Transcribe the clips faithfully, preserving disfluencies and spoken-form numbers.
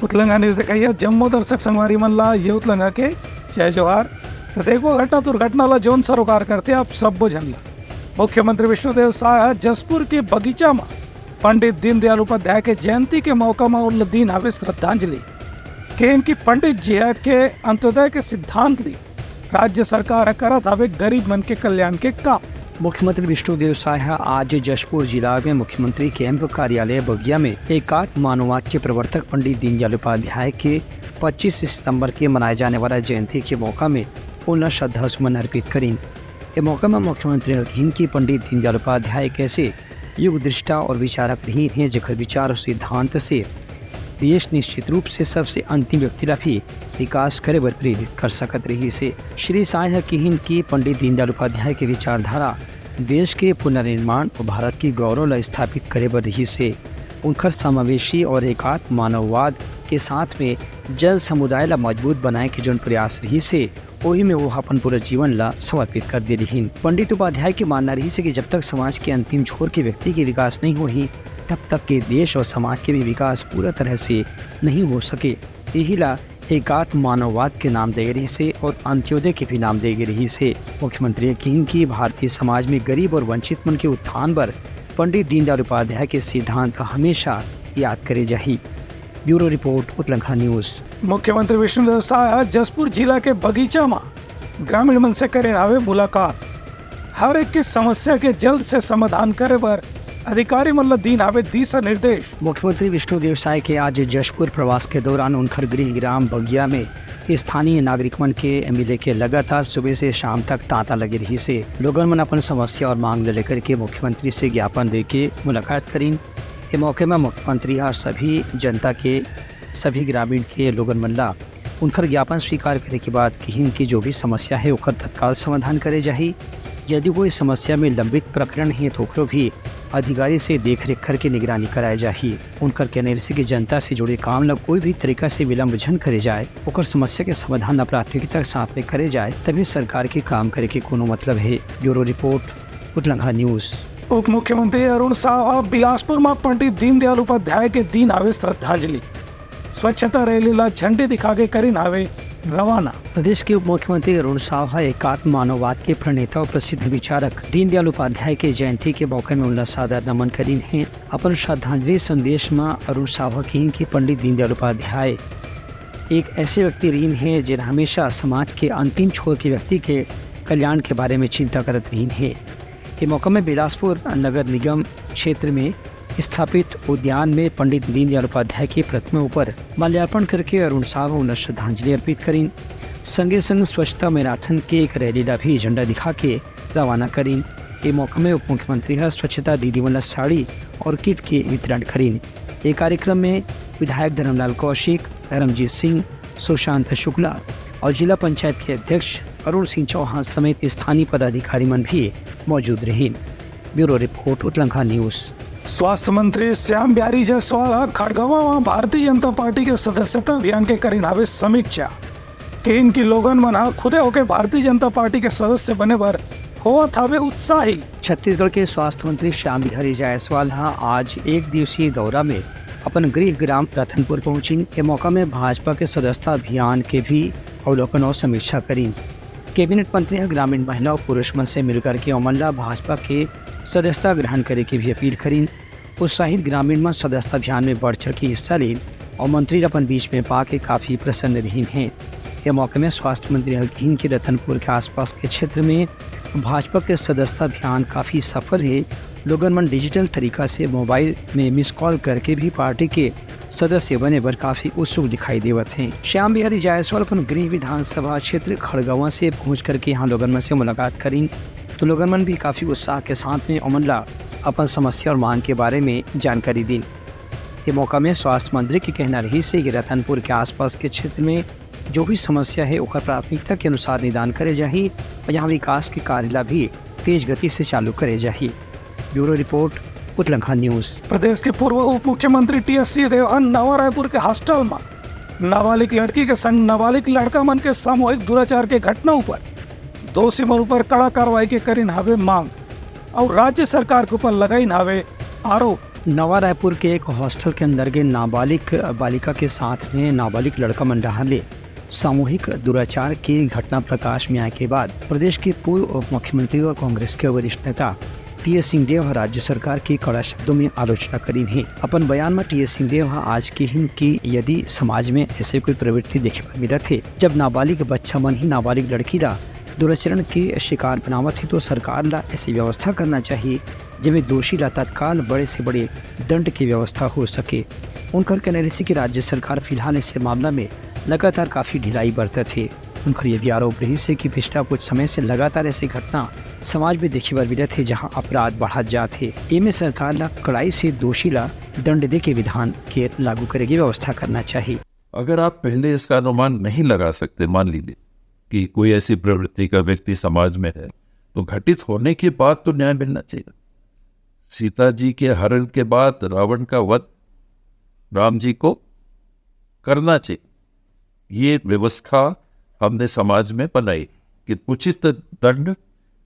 उतलंगा news देखइया जम्मो दर्शक संगवारी मन ला ये उतलंगा के जय जोहार। तो देखो घटना दुर्घटना ला जोन सरोकार करथे आप सब्बो झन ला। मुख्यमंत्री विष्णुदेव साय ह जशपुर के बगीचा म पंडित दीनदयाल उपाध्याय के जयंती के मौका म उनला दीन हवे श्रद्धांजलि। केन की पंडित जी ह के अंत्योदय के सिद्धांत ली राज्य सरकार ह करत हवे गरीब मन के कल्याण के काम। मुख्यमंत्री विष्णुदेव साय ह आज जशपुर जिला में मुख्यमंत्री कैंप कार्यालय बगिया में एकात्म मानववाद के प्रवर्तक पंडित दीनदयाल उपाध्याय के पच्चीस सितंबर के मनाए जाने वाला जयंती के मौका में उन्हें श्रद्धा सुमन अर्पित करीन। ए मौका में मुख्यमंत्री ह कहिन कि पंडित दीनदयाल उपाध्याय कैसे युग दृष्टा और विचारक रहिन हे, जेकर विचार और सिद्धांत से देश निश्चित रूप से सबसे अंतिम व्यक्ति ला भी विकास करे बर प्रेरित कर सकत रहिस हे। श्री साय ह किहिन कि पंडित दीनदयाल उपाध्याय के विचारधारा देश के पुनर्निर्माण और भारत के गौरव ला स्थापित करे बर रहिस हे। उनकर समावेशी और एकात्म मानववाद के साथ में जन समुदाय ला मजबूत बनाए के जोन प्रयास रहिस हे, ओही में वो अपन पूरा जीवन ला समर्पित कर दे रिहिन। पंडित उपाध्याय के मानना रहिस हे कि जब तक समाज के अंतिम छोर के व्यक्ति के विकास नहीं होही, तब तक के देश और समाज के भी विकास पूरा तरह से नहीं हो सके। यही ला एकात्म मानववाद के नाम दे रिहिस हे और अंत्योदय के भी नाम दे गे रिहिस हे। मुख्यमंत्री ह किहिन कि भारतीय समाज में गरीब और वंचित मन के उत्थान बर पंडित दीनदयाल उपाध्याय के सिद्धांत हमेशा याद करे जाही। Bureau report, Utlangha news. मुख्यमंत्री विष्णुदेव साय ह जशपुर जिला के बगीचा म ग्रामीण मन से करे हावे मुलाकात। हर एक के समस्या के जल्द से समाधान करे बर अधिकारी मन ल दीन हावे दिशा निर्देश। मुख्यमंत्री विष्णुदेव साय के आज जशपुर प्रवास के दौरान उनकर गृह ग्राम बगिया में स्थानीय नागरिक मन के मिले के लगातार सुबह से शाम तक तांता लगे रहिस हे। लोगन मन अपन समस्या और मांग ल लेकर के मुख्यमंत्री से ज्ञापन दे के मुलाकात करीन। ए मौके में मुख्यमंत्री ह सभी जनता के, सभी ग्रामीण के लोगन मन ला उनकर ज्ञापन स्वीकार करे के बाद किहिन कि जो भी समस्या हे ओकर तत्काल समाधान करे जाही। यदि कोई समस्या में लंबित प्रकरण हे तो ओकरो भी अधिकारी से देख रेख करके निगरानी कराए जाही। उनकर कहना रहिस कि जनता से जुड़े काम ला कोई भी तरीका से विलंब झन करे जाए, ओकर समस्या के समाधान ला प्राथमिकता के साथ में करे जाए, तभी सरकार के काम करे के कोनो मतलब हे। Bureau report, Utlangha news. उप मुख्यमंत्री अरुण साव ह बिलासपुर म पंडित दीनदयाल उपाध्याय के दीन हावे श्रद्धांजलि। स्वच्छता रैली ला झंडी दिखा के करीन हावे रवाना। प्रदेश के उप मुख्यमंत्री अरुण साव ह एकात्म मानववाद के प्रणेता और प्रसिद्ध विचारक दीनदयाल उपाध्याय के जयंती के मौके में उनला सादर नमन करीन हे। अपन श्रद्धांजलि संदेश म अरुण साव ह किहिन कि पंडित दीनदयाल उपाध्याय एक ऐसे व्यक्ति रहिन हे, जेन हमेशा समाज के अंतिम छोर के व्यक्ति के कल्याण के बारे में चिंता करत रहिन हे। ये मौका में बिलासपुर नगर निगम क्षेत्र में स्थापित उद्यान में पंडित दीनदयाल उपाध्याय की प्रतिमा ऊपर माल्यार्पण करके अरुण साव उन्हें श्रद्धांजलि अर्पित करीन। संगे संग स्वच्छता मैराथन के एक रैली ला भी झंडा दिखा के रवाना करीन। ए मौका में उप मुख्यमंत्री ह स्वच्छता दीदी मन ला साड़ी और किट के वितरण करीन। ए कार्यक्रम में विधायक धर्मलाल कौशिक, धर्मजीत सिंह, सुशांत शुक्ला और जिला पंचायत के अध्यक्ष अरुण सिंह चौहान समेत स्थानीय पदाधिकारी मन भी मौजूद रहिन। Bureau report, Utlangha news. स्वास्थ्य मंत्री श्याम बिहारी जायसवाल ह खड़गवा म भारतीय जनता पार्टी के सदस्यता अभियान के करीन हावे समीक्षा। किहिन कि लोगन मन ह खुदे होके भारतीय जनता पार्टी के सदस्य बने बर होवत हावे उत्साही। छत्तीसगढ़ के स्वास्थ्य मंत्री श्याम बिहारी जायसवाल ह आज एक दिवसीय दौरा में अपन गृह ग्राम रतनपुर पहुंचिन। ए मौका में भाजपा के सदस्यता अभियान के भी अवलोकन और समीक्षा करीन। कैबिनेट मंत्री ह ग्रामीण महिला और पुरुष मन से मिलकर के ओमन ला भाजपा के सदस्यता ग्रहण करे के भी अपील करीन। उत्साहित ग्रामीण मन सदस्यता अभियान में बढ़ चढ़ के हिस्सा लीन और मंत्री ला अपन बीच में पाके काफी प्रसन्न रहिन हे। ये मौके में स्वास्थ्य मंत्री ह कहिन कि रतनपुर के आसपास के क्षेत्र में भाजपा के सदस्यता अभियान काफी सफल हे। लोगन मन डिजिटल तरीका से मोबाइल में मिस कॉल करके भी पार्टी के सदस्य बने बर काफी उत्सुक दिखाई देवत हे। श्याम बिहारी जायसवाल अपन गृह विधानसभा क्षेत्र खड़गवा से पहुंच करके यहाँ लोगन मन से मुलाकात करीन, तो लोगन मन भी काफी उत्साह के साथ में ओमन ला अपन समस्या और मांग के बारे में जानकारी दीन। ये मौका में स्वास्थ्य मंत्री के कहना रहिस हे कि रतनपुर के आसपास के क्षेत्र में जो भी समस्या हे, ओकर प्राथमिकता के अनुसार निदान करे जाही और यहाँ विकास के कार्य ला भी तेज गति से चालू करे जाही। Bureau report, Utlangha news. प्रदेश के पूर्व उप मुख्यमंत्री टीएस सिंहदेव ह नवा रायपुर के हॉस्टल म नाबालिग लड़की के संग नाबालिग लड़का मन के सामूहिक दुराचार के घटना ऊपर दोषी मन ऊपर कड़ा कार्रवाई के करीन हावे मांग और राज्य सरकार के ऊपर लगाइन हावे आरोप। नवा रायपुर के एक हॉस्टल के अंदर के नाबालिग बालिका के साथ में नाबालिग लड़का मन डहार ले सामूहिक दुराचार के घटना प्रकाश में आए के बाद प्रदेश के पूर्व उप मुख्यमंत्री और कांग्रेस के वरिष्ठ नेता टीएस सिंहदेव ह राज्य सरकार के कड़ा शब्दों में आलोचना करीन हे। अपन बयान में टीएस सिंहदेव ह आज के हिन कि यदि समाज में ऐसे कोई प्रवृत्ति देखे बर मिलत हे, जब नाबालिग बच्चा मन ही नाबालिग लड़की ला दुराचरण के शिकार बनावत हे, तो सरकार ला ऐसी व्यवस्था करना चाहिए, जेमे दोषी ला तत्काल बड़े से बड़े दंड की व्यवस्था हो सके। उनकर कहना रहिस कि राज्य सरकार फिलहाल ऐसे मामला में लगातार काफी ढिलाई बरतत हे। उनकर ये भी आरोप रहिस हे कि पिछला कुछ समय से लगातार ऐसी घटना समाज में देखे बर मिलत हे, जहां अपराध बढ़त जात हे। एमे सरकार ला कड़ाई से दोषी ला दंड दे के विधान के लागू करे के व्यवस्था करना चाहिए। अगर आप पहले इसका अनुमान नहीं लगा सकते, मान लीजिए कि कोई ऐसी प्रवृत्ति का व्यक्ति समाज में है, तो घटित होने के बाद तो न्याय मिलना चाहिए। सीता जी के हरण के बाद रावण का वध राम जी को करना चाहिए। ये व्यवस्था हमने समाज में बनाई कि उचित दंड,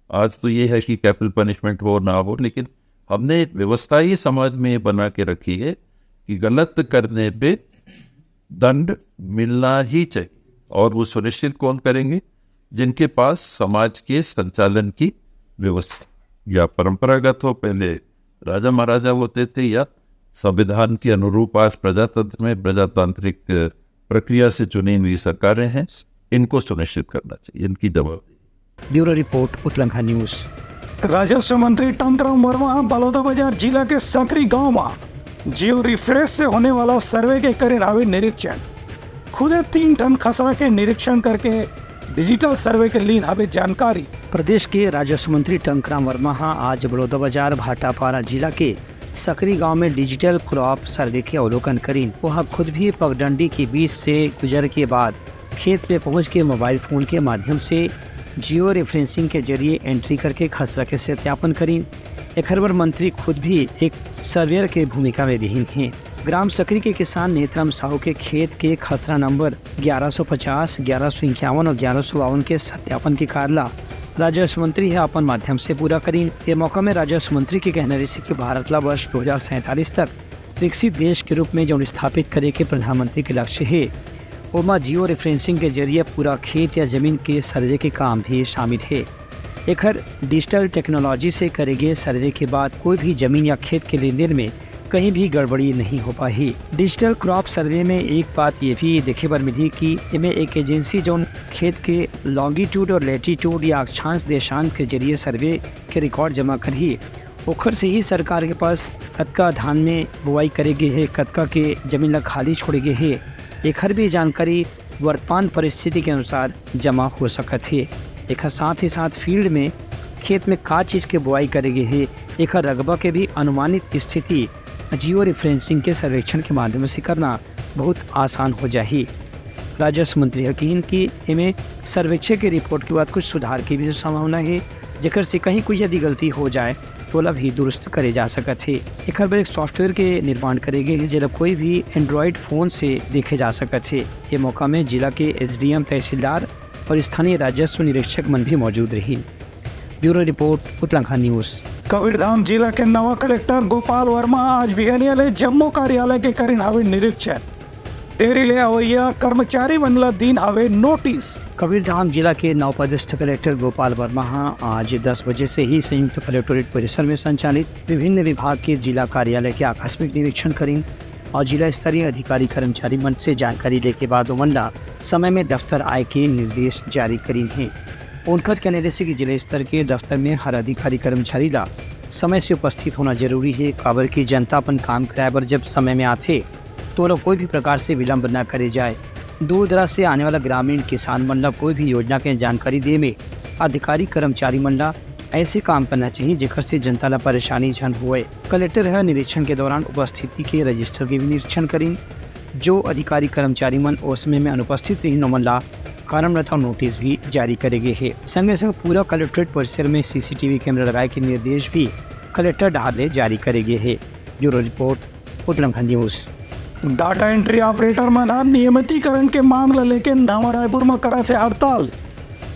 आज तो ये है कि कैपिटल पनिशमेंट हो ना हो, लेकिन हमने व्यवस्था ही समाज में ये बना के रखी है कि गलत करने पे दंड मिलना ही चाहिए। और वो सुनिश्चित कौन करेंगे? जिनके पास समाज के संचालन की व्यवस्था या परंपरागत हो, पहले राजा महाराजा होते थे, या संविधान के अनुरूप आज प्रजातंत्र में प्रजातांत्रिक प्रक्रिया से चुनी हुई सरकारें हैं, इनको सुनिश्चित करना चाहिए, इनकी जवाबदेही। Bureau report, Utlangha news. राजस्व मंत्री टंकराम वर्मा ह बलौदाबाजार जिला के सकरी गांव म जियो रिफ्रेश से होने वाला सर्वे के करे हावे निरीक्षण। खुदे तीन ठन खसरा के निरीक्षण करके डिजिटल सर्वे के लीन हावे जानकारी। प्रदेश के राजस्व मंत्री टंकराम वर्मा ह आज बलौदाबाजार भाटापारा जिला के सकरी गांव में डिजिटल क्रॉप सर्वे के अवलोकन करीन। वह खुद भी पगडंडी के बीच से गुजर के बाद खेत में पहुंच के मोबाइल फोन के माध्यम से जियो रेफरेंसिंग के जरिए एंट्री करके खसरा के सत्यापन करीन। एखर बर मंत्री खुद भी एक सर्वेयर के भूमिका में रिहिन हे। ग्राम सकरी के किसान नेतराम साहू के खेत के खसरा नंबर ग्यारह सौ पचास, ग्यारह सौ इक्यावन और ग्यारह सौ बावन के सत्यापन के कार्य ला राजस्व मंत्री ह अपन माध्यम से पूरा करीन। ये मौका में राजस्व मंत्री के कहना रहिस कि भारत ला वर्ष दो हज़ार सैंतालीस तक विकसित देश के रूप में जौन स्थापित करे के प्रधानमंत्री के लक्ष्य हे, ओमा जियो रेफरेंसिंग के जरिए पूरा खेत या जमीन के सर्वे के काम भी शामिल हे। एखर डिजिटल टेक्नोलॉजी से करे गे सर्वे के बाद कोई भी जमीन या खेत के लेन देन में कहीं भी गड़बड़ी नहीं हो पाही। डिजिटल क्रॉप सर्वे में एक बात ये भी देखे बर मिलही कि एमे एक एजेंसी जौन खेत के लॉन्गिट्यूड और लैटिट्यूड या अक्षांश देशांश के जरिए सर्वे के रिकॉर्ड जमा करही, ओखर से ही सरकार के पास कतका धान में बुआई करे गे हे, कतका के जमीन ला खाली छोड़े गे हे, एखर भी जानकारी वर्तमान परिस्थिति के अनुसार जमा हो सकत हे। एखर साथ ही साथ फील्ड में खेत में का चीज के बुआई करे गे हे, एखर रकबा के भी अनुमानित स्थिति जियो रेफरेंसिंग के सर्वेक्षण के माध्यम से करना बहुत आसान हो जाही। राजस्व मंत्री ह किहिन कि एमे सर्वेक्षण के रिपोर्ट के बाद कुछ सुधार के भी संभावना हे, जेकर से कहीं कोई यदि गलती हो जाए तो ओला भी दुरुस्त करे जा सकत हे। एखर बर एक सॉफ्टवेयर के निर्माण करे गे हे, जेला कोई भी एंड्रॉइड फोन से देखे जा सकत हे। ये मौका में जिला के एसडीएम, तहसीलदार और स्थानीय राजस्व निरीक्षक मन भी मौजूद रहिन। Bureau report, Utlangha news. Kabirdham जिला के नवा कलेक्टर गोपाल वर्मा आज बिहनिया ले जम्मो कार्यालय के करिन हावे निरीक्षण। देरी ले अवैया कर्मचारी मन ला दीन हावे नोटिस। कबीरधाम जिला के नवपदस्थ कलेक्टर गोपाल वर्मा ह आज दस बजे से ही संयुक्त कलेक्टोरेट परिसर में संचालित विभिन्न विभाग के जिला कार्यालय के आकस्मिक निरीक्षण करिन और जिला स्तरीय अधिकारी कर्मचारी मन से जानकारी लेके बाद ओमन ला समय में दफ्तर आए के निर्देश जारी करिन हे। उनकर कहना रहिस कि जिला स्तर के दफ्तर में हर अधिकारी कर्मचारी ला समय से उपस्थित होना जरूरी हे, काबर कि जनता अपन काम कराए बर जब समय में आथे, तो ओला कोई भी प्रकार से विलंब न करे जाए। दूर दराज से आने वाला ग्रामीण किसान मन ला कोई भी योजना के जानकारी दे में अधिकारी कर्मचारी मन ला ऐसे काम करना चाहिए, जेकर से जनता ला परेशानी झन होए। कलेक्टर ह निरीक्षण के दौरान उपस्थिति के रजिस्टर के भी निरीक्षण करिन। जो अधिकारी कर्मचारी मन ओ समय में अनुपस्थित रहिन, ओमन ला कारण बताओ नोटिस भी जारी करे गे हे। संगे संग पूरा कलेक्ट्रेट परिसर में सीसीटीवी कैमरा लगाए के निर्देश भी कलेक्टर डहार ले जारी करे गे हे। Bureau report, Utlangha news. Data entry operator मन ह नियमितीकरण के मांग ल लेके नवा रायपुर म करत हे हड़ताल।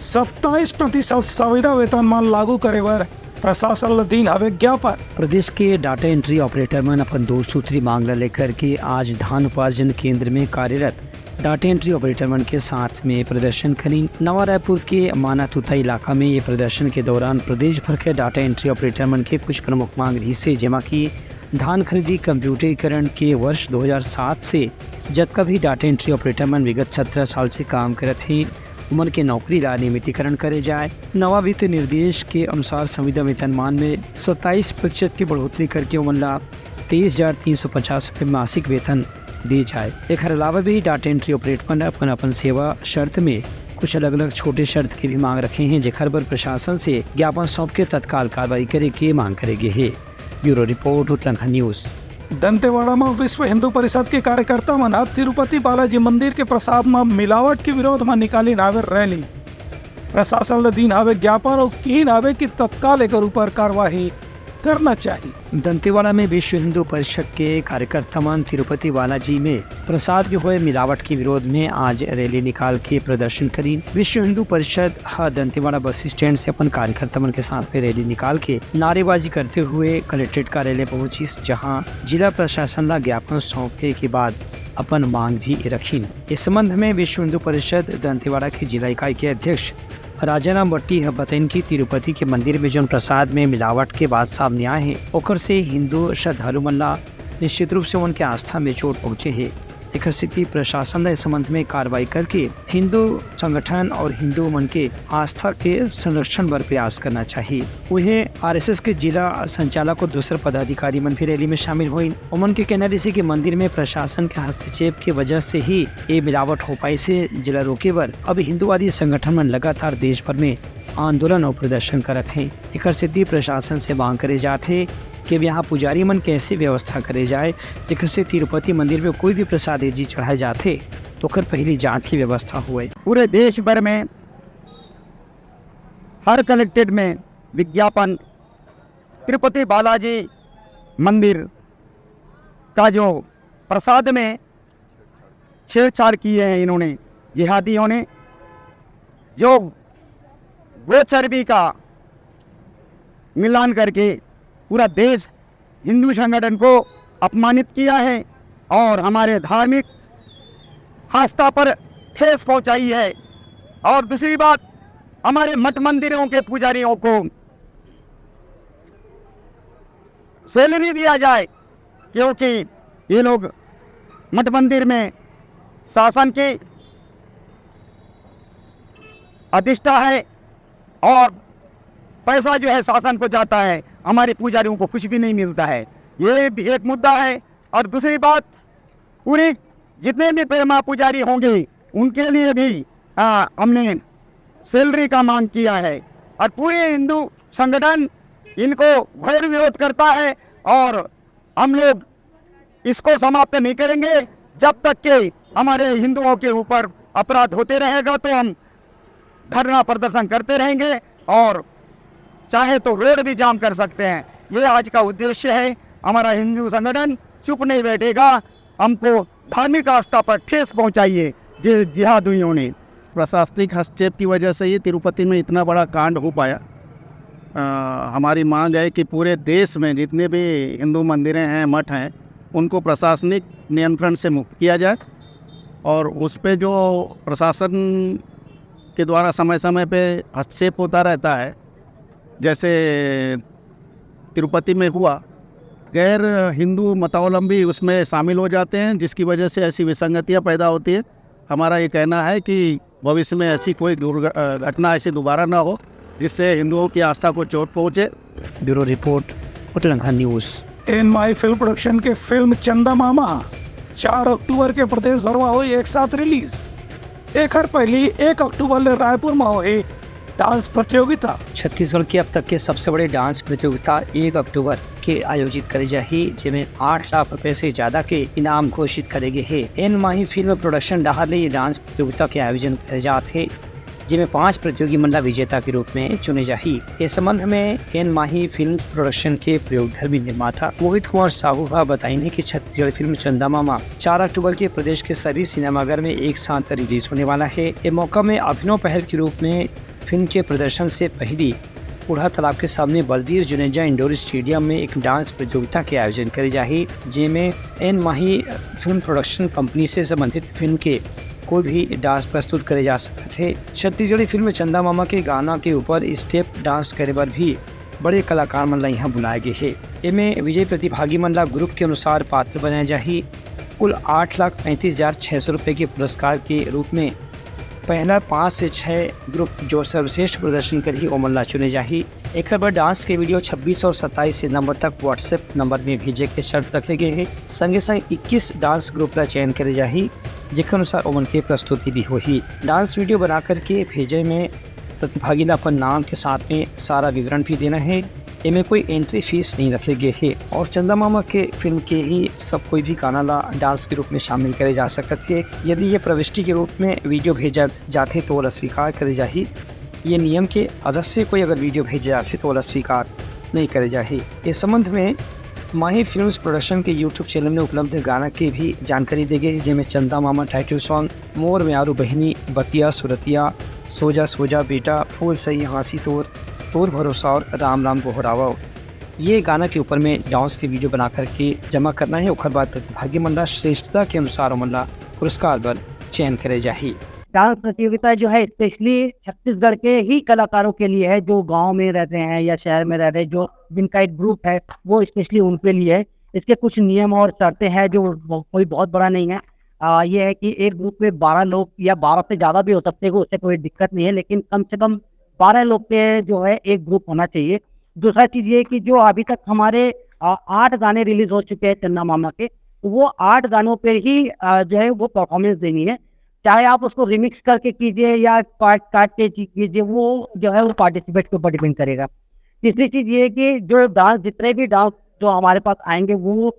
सत्ताईस प्रतिशत संविदा वेतन मन लागू करे बर प्रशासन ल दीन हवे ज्ञापन। प्रदेश के डाटा एंट्री ऑपरेटर मन अपन दो सूत्री मांग ल लेकर के आज धान उपार्जन केंद्र में कार्यरत डाटा एंट्री ऑपरेटर मन के साथ में प्रदर्शन करिन। नवा रायपुर के मानातुता इलाका में ये प्रदर्शन के दौरान प्रदेश भर के डाटा एंट्री ऑपरेटर मन के कुछ प्रमुख मांग रहिस हे, जेमा कि धान खरीदी कंप्यूटरीकरण के वर्ष दो हज़ार सात से जतका भी डाटा एंट्री ऑपरेटर मन विगत सत्रह साल से काम करत हे, उमन के नौकरी ला नियमितीकरण करे जाए। नवा वित्त निर्देश के अनुसार संविदा वेतनमान में सत्ताईस प्रतिशत की बढ़ोतरी करके उमन ला तेईस हजार तीन सौ पचास रुपये मासिक वेतन दिए जाए। एखर अलावा भी डाटा एंट्री ऑपरेटर मन अपन अपन सेवा शर्त में कुछ अलग-अलग छोटे शर्त के भी मांग रखे हैं, जेखर बर प्रशासन से ज्ञापन सौंप के तत्काल कार्रवाई करे के मांग करे गे हे। Bureau report, Uttarakhand news. Dantewada में विश्व हिंदू परिषद के कार्यकर्ता मन ह तिरुपति बालाजी मंदिर के प्रसाद म मिलावट के विरोध म निकालिन हावे रैली। प्रशासन ल दीन हावे ज्ञापन अउ किहिन हावे कि तत्काल एकर ऊपर कार्रवाई करना चाहिए। दंतेवाड़ा में विश्व हिंदू परिषद के कार्यकर्ता मन तिरुपति बालाजी में प्रसाद के होए मिलावट के विरोध में आज रैली निकाल के प्रदर्शन करीन। विश्व हिंदू परिषद ह दंतेवाड़ा बस स्टैंड से अपन कार्यकर्ता मन के साथ में रैली निकाल के नारेबाजी करते हुए कलेक्ट्रेट कार्यालय पहुंचिस, जहां जिला प्रशासन ला ज्ञापन सौंपे के बाद अपन मांग भी रखिन। इस संबंध में विश्व हिंदू परिषद दंतेवाड़ा के जिला इकाई के अध्यक्ष राजाराम भट्टी ह बताइन कि तिरुपति के मंदिर में जौन प्रसाद में मिलावट के बात सामने आए हे, ओकर से हिंदू श्रद्धालु मन ला निश्चित रूप से उनके आस्था में चोट पहुंचे हे। एकर सेती प्रशासन ला इस संबंध में कार्रवाई करके हिंदू संगठन और हिंदू मन के आस्था के संरक्षण बर प्रयास करना चाहिए। उहे आरएसएस के जिला संचालक और दूसर पदाधिकारी मन भी रैली में शामिल होइन। ओमन के कहना रिहिसे कि मंदिर में प्रशासन के हस्तक्षेप के वजह से ही ये मिलावट हो पाइस हे, जेला रोके बर अब हिंदूवादी संगठन मन लगातार देश भर में आंदोलन और प्रदर्शन करत हें। एकर सेती प्रशासन से मांग करे जात हे कि अब यहाँ पुजारी मन के ऐसी व्यवस्था करे जाए, जेकर से तिरुपति मंदिर में कोई भी प्रसाद यदि चढ़ाए जात हे, तो ओकर पहली जांच की व्यवस्था होए। पूरे देश भर में हर कलेक्ट्रेट में विज्ञापन, तिरुपति बालाजी मंदिर का जो प्रसाद में छेड़छाड़ किए हैं इन्होंने, जिहादियों ने, जो गो चर्बी का मिलान करके पूरा देश हिंदू संगठन को अपमानित किया है और हमारे धार्मिक आस्था पर ठेस पहुंचाई है। और दूसरी बात, हमारे मठ मंदिरों के पुजारियों को सैलरी दिया जाए, क्योंकि ये लोग मठ मंदिर में शासन की अधिष्ठा है और पैसा जो है शासन को जाता है, हमारे पुजारियों को कुछ भी नहीं मिलता है। ये भी एक मुद्दा है। और दूसरी बात, पूरी जितने भी प्रेमा पुजारी होंगे उनके लिए भी आ, हमने सैलरी का मांग किया है और पूरे हिंदू संगठन इनको घोर विरोध करता है और हम लोग इसको समाप्त नहीं करेंगे। जब तक के हमारे हिंदुओं के ऊपर अपराध होते रहेगा तो हम धरना प्रदर्शन करते रहेंगे और चाहे तो रोड भी जाम कर सकते हैं। ये आज का उद्देश्य है। हमारा हिंदू संगठन चुप नहीं बैठेगा। हमको धार्मिक आस्था पर ठेस पहुंचाई है जि-, जिहादियों ने। प्रशासनिक हस्तक्षेप की वजह से ही तिरुपति में इतना बड़ा कांड हो पाया। अ, हमारी मांग है कि पूरे देश में जितने भी हिंदू मंदिरें हैं, मठ हैं, उनको प्रशासनिक नियंत्रण से मुक्त किया जाए और उस पे जो प्रशासन के द्वारा समय-समय पे हस्तक्षेप होता रहता है, जैसे तिरुपति में हुआ, गैर हिंदू मतावलंबी उसमें शामिल हो जाते हैं, जिसकी वजह से ऐसी विसंगतियां पैदा होती है। हमारा ये कहना है कि भविष्य में ऐसी कोई दुर्घ-, अ, घटना ऐसी दोबारा ना हो, जिससे हिंदुओं की आस्था को चोट पहुंचे। Bureau report, Uttarakhand news. N Mahi film production के फिल्म चंदा मामा चार अक्टूबर के प्रदेश भर में होही एक साथ रिलीज। एखर पहली एक अक्टूबर ले रायपुर में होही डांस प्रतियोगिता। छत्तीसगढ़ के अब तक के सबसे बड़े डांस प्रतियोगिता एक अक्टूबर के आयोजित करे जाही, जेमे आठ लाख रुपए से ज्यादा के इनाम घोषित करे गे हे। एन माही फिल्म प्रोडक्शन डहार ले ये डांस प्रतियोगिता के आयोजन करे जात हे, जेमे पांच प्रतियोगी मन ला विजेता के रूप में चुने जाही। ए संबंध में एन माही फिल्म प्रोडक्शन के प्रयोगधर्मी निर्माता मोहित कुमार साहू ह बताइन हे कि छत्तीसगढ़ फिल्म चंदा मामा चार अक्टूबर के प्रदेश के सभी सिनेमाघर में एक साथ रिलीज होने वाला है। ए मौका में अभिनव पहल के रूप में फिल्म के प्रदर्शन से पहली बूढ़ा तालाब के सामने बलबीर जुनेजा इंडोर स्टेडियम में एक डांस प्रतियोगिता के आयोजन करे जाही, जेमे N Mahi film production company से संबंधित फिल्म के कोई भी डांस प्रस्तुत करे जा सकत हे। छत्तीसगढ़ी फिल्म चंदा मामा के गाना के ऊपर स्टेप डांस करे बर भी बड़े कलाकार मन ला यहाँ बुलाए गे हे। एमे विजय प्रतिभागी मन ला ग्रुप के अनुसार पात्र बनाए जाही। कुल आठ लाख पैंतीस हजार छह सौ रुपये के पुरस्कार के रूप में पहला पाँच से छह ग्रुप जो सर्वश्रेष्ठ प्रदर्शन करही, ओमन ला चुने जाही। एकर बर डांस के वीडियो छब्बीस और सत्ताईस नंबर तक WhatsApp नंबर में भेजे के शर्त रखे गए हे। संगे संग इक्कीस डांस ग्रुप ला चयन करे जाही, जेकर अनुसार ओमन के प्रस्तुति भी होही। डांस वीडियो बना करके भेजे में प्रतिभागी ला अपन नाम के साथ में सारा विवरण भी देना हे। एमे कोई एंट्री फीस नहीं रखे गए हे और चंदा मामा के फिल्म के ही सब कोई भी गाना ला डांस के रूप में शामिल करे जा सकत हे। यदि ये प्रविष्टि के रूप में वीडियो भेजा जाथे तो ओला स्वीकार करे जाही। ये नियम के अलग से कोई अगर वीडियो भेजे जाथे तो ओला स्वीकार नहीं करे जाही। इस संबंध में माही फिल्म्स प्रोडक्शन के YouTube चैनल में उपलब्ध गाना के भी जानकारी दे गई, जेमे चंदा मामा टाइटल सॉन्ग, मोर म्यारू बहिनी, बतिया सुरतिया, सोजा सोजा बेटा, फूल सही हाँसी तोर, तोर भरोसा और राम राम गोहरावव, ये गाना के ऊपर में डांस के वीडियो बना करके जमा करना है। ओकर बाद प्रतिभागी मन ला श्रेष्ठता के अनुसार ओमन ला पुरस्कार बर चयन करे जाही। डांस प्रतियोगिता जो है स्पेशली छत्तीसगढ़ के ही कलाकारों के लिए है, जो गांव में रहते हैं या शहर में रहते हैं, जो जिनका एक ग्रुप है, वो स्पेशली उनके लिए है। इसके कुछ नियम और शर्तें हैं जो ब- कोई बहुत बड़ा नहीं है। आ, ये है कि एक ग्रुप में बारह लोग या बारह से ज़्यादा भी हो सकते हैं, उससे कोई दिक्कत नहीं है, लेकिन कम से कम बारह लोग के जो है एक ग्रुप होना चाहिए। दूसरा चीज़ ये कि जो अभी तक हमारे आ, आठ गाने रिलीज हो चुके हैं चंदा मामा के, वो आठ गानों पे ही आ, जो है वो परफॉर्मेंस देनी है। चाहे आप उसको रिमिक्स करके कीजिए या काट काट के ची- कीजिए, वो जो है वो पार्टिसिपेट के ऊपर डिपेंड करेगा। तीसरी चीज़ ये है कि जो डांस, जितने भी डांस जो हमारे पास आएंगे, वो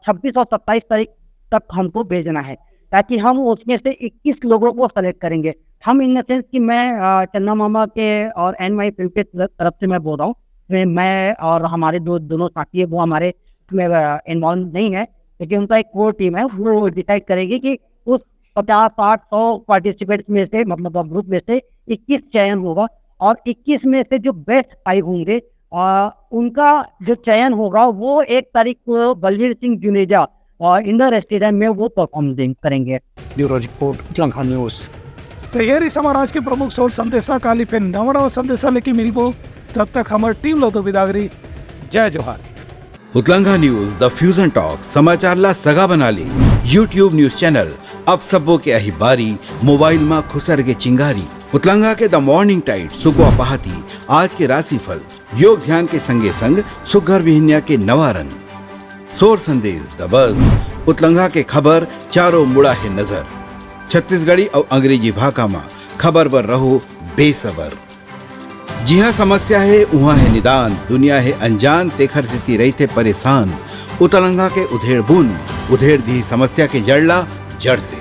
छब्बीस और सत्ताईस तारीख तक हमको भेजना है, ताकि हम उसमें से इक्कीस लोगों को सेलेक्ट करेंगे। हम इन द सेंस कि मैं आ, चंदा मामा के और एन माही फिल्म के तरफ से मैं बोल रहा हूँ, मैं, मैं और हमारे दो दोनों साथी है, वो हमारे में इन्वॉल्व नहीं है, लेकिन उनका एक कोर टीम है, वो डिसाइड करेगी कि उस पचास, साठ, सौ पार्टिसिपेंट्स में से, मतलब ग्रुप में से इक्कीस चयन होगा और इक्कीस में से जो बेस्ट फाइव होंगे, आ, उनका जो चयन होगा, वो एक तारीख को बलबीर सिंह जुनेजा और इंडोर स्टेडियम में वो परफॉर्म करेंगे। Bureau report, Utlangha news. तो ये रही हमारा आज के प्रमुख सोर संदेशा। काली फिर नवा नवा संदेशा लेके मिलबो, तब तक हमारी टीम लो तो बिदागरी। जय जोहार। उतलंघा न्यूज, द फ्यूजन टॉक, समाचार ला सगा बना ले। YouTube न्यूज चैनल, अब सबो के अही बारी, मोबाइल मा खुसर के चिंगारी। उतलंघा के द मॉर्निंग टाइड, सुकवा पहाती, आज के राशिफल, योग ध्यान के संगे संग सुघर बिहनिया के नवा रंग। सोर संदेश, द बज, उतलंघा के खबर, चारों मुड़ा है नजर। छत्तीसगढ़ी और अंग्रेजी भाखा मा खबर बर रहो बेसबर। जिहाँ समस्या हे, उहाँ हे निदान, दुनिया हे अनजान, तेखर सेती रहिथे परेशान। उतलंघा के उधेड़ बुन, उधेड़ दिही समस्या के जड़ ला जड़ से।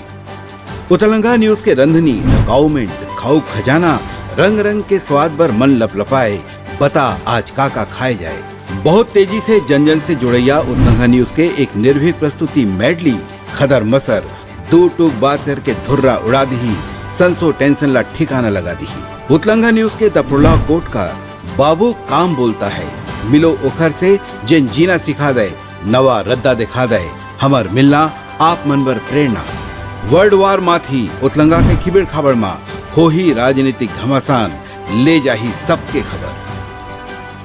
उतलंघा न्यूज के रंधनी, द काउमेंट, खाऊ खजाना, रंग रंग के स्वाद बर मन लपलपाए, बता आज का का खाए जाए। बहुत तेजी से जन जन से जुड़ैया उतलंघा न्यूज के एक निर्भीक प्रस्तुति मेडली, खदर मसर, दो टूक बात करके धुर्रा उड़ा दिही, संसो टेंशन ला ठिकाना लगा दिही। उतलंघा न्यूज के द प्रोलॉग कोट का बाबू काम बोलता है, मिलो ओखर से जेन जीना सिखा दे, नवा रद्दा दिखा दे, हमर मिलना आप मन बर प्रेरणा। वर्ल्ड वार माथी उतलंघा के खिबेड़ खाबड़ मा होही राजनीतिक घमासान, ले जाही सबके खबर।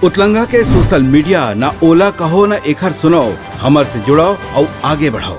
उतलंघा के सोशल मीडिया ना ओला कहो ना एखर सुनाओ, हमर से जुड़ाओ अउ आगे बढ़ाओ।